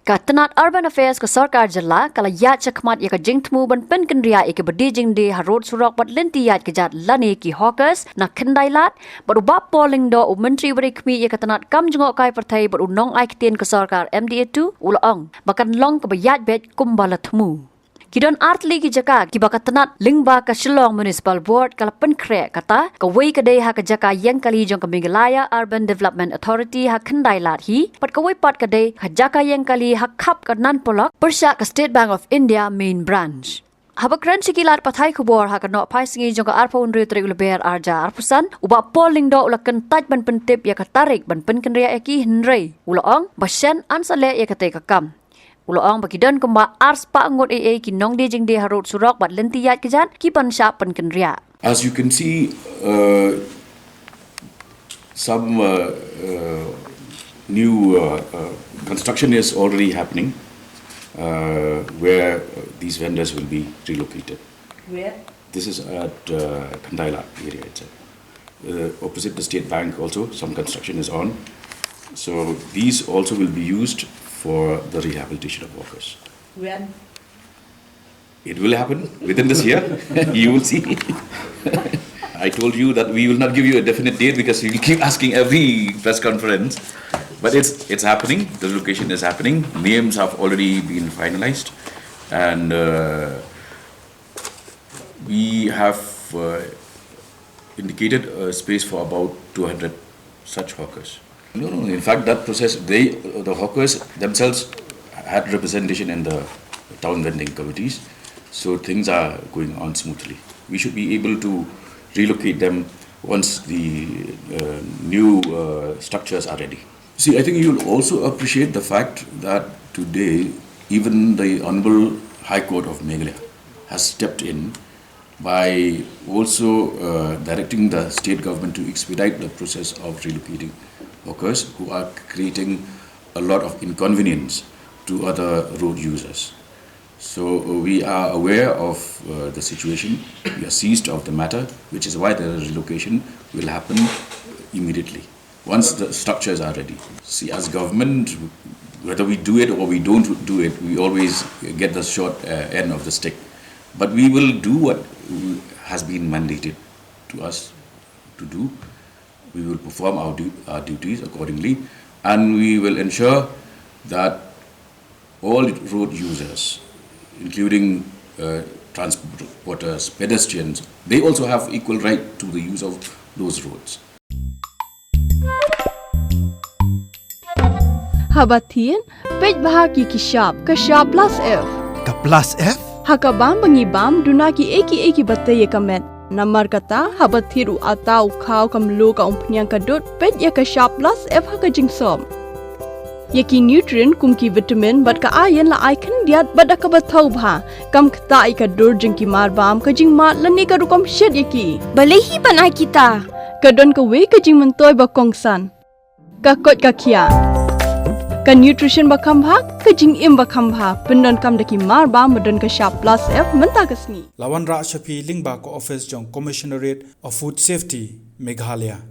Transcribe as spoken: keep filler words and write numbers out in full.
Ka tnat Urban Affairs ka sorkar jylla ka la ïaid shakhmat ïa ka jingthmu ban pynkynriah ïa kiba die jingdie ha rud surok bad lynti ïaid kjat lane ki hawkers na Khyndailad, bad u Bah Paul Lyngdoh, u Myntri ba dei khmih ïa ka tnat kam jngohkai pyrthei bad u nongai ktien ka sorkar M D A two, u la ong ba kan long kaba ïaid beit kumba la thmu. Ki don artylli ki jaka kiba ka tnat lyngba ka Shillong Municipal Board ka la pynkhreh, kata kawei ka dei ha ka jaka ïeng kali jong ka Meghalaya Urban Development Authority ha Khyndailad hi, bad kawei pat ka dei ha jaka ïeng kali ha khap ka Nan Polok pyrshah ka State Bank of India Main Branch. Haba kren sha ki lad pathai khubor ha ka Nohphaisngi jong ka arphew hynriew tarik u Lber arhajar arphew san, u Bah Paul Lyngdoh u la kyntait ban pyntip ïa ka tarik ban pynkynriah ïa ki, hynrei u la ong ba shen yn sa leh ïa katei ka kam. U la ong ba ki don kumba arspah ngut eiei ki nongdie jingdie ha rud surok bad lynti ïaid kjat ki ban shah pynkynriah. As you can see, uh, some uh, uh, new uh, uh, construction is already happening, uh, where uh, these vendors will be relocated. Where? This is at uh, Khyndailad area itself. Uh, opposite the State Bank also, some construction is on. So these also will be used for the rehabilitation of workers. When? It will happen within this year. You will see. I told you that we will not give you a definite date because you keep asking every press conference. But it's it's happening. The relocation is happening. Names have already been finalized, and uh, we have uh, indicated a space for about two hundred such hawkers. No, no. In fact, that process, they, the hawkers themselves had representation in the town vending committees, so things are going on smoothly. We should be able to relocate them once the uh, new uh, structures are ready. See, I think you'll also appreciate the fact that today, even the Honorable High Court of Meghalaya has stepped in by also uh, directing the state government to expedite the process of relocating workers who are creating a lot of inconvenience to other road users. So uh, we are aware of uh, the situation, we are seized of the matter, which is why the relocation will happen immediately once the structures are ready. See, as government, whether we do it or we don't do it, we always get the short uh, end of the stick. But we will do what has been mandated to us to do. We will perform our, du- our duties accordingly, and we will ensure that all road users, including uh, transporters, pedestrians, they also have equal right to the use of those roads. Haba thied, peit bha ki ki shap, ka shap plus F. Ka plus F? Ha ka bam ba ngi bam, duna ki ei ki ei kiba tei ïa ka met. Namar kata, haba thied u ata, u khaw, ka mluh, ka umphniang, ka dud, peit ïa ka shap plus F ha ka jingsop. Ïa ki nutrient kum ki vitamin bad ka iron la ai khyndiat bad da kaba thaw bha. Kam ktah ïa ka dur jong ki mar bam, ka jingmad lane ka rukom shet ïa ki. Balei hi ban ai kita? Ka don kawei ka jingmyntoi ba kongsan. Ka koit ka khiah. Ka nutrition ba kham bha, ka jingim ba kham bha, pyndonkam da ki mar bam ba don ka shap plus F mynta ka sngi. La wanrah sha phi lyngba ka office jong Commissionerate of Food Safety, Meghalaya.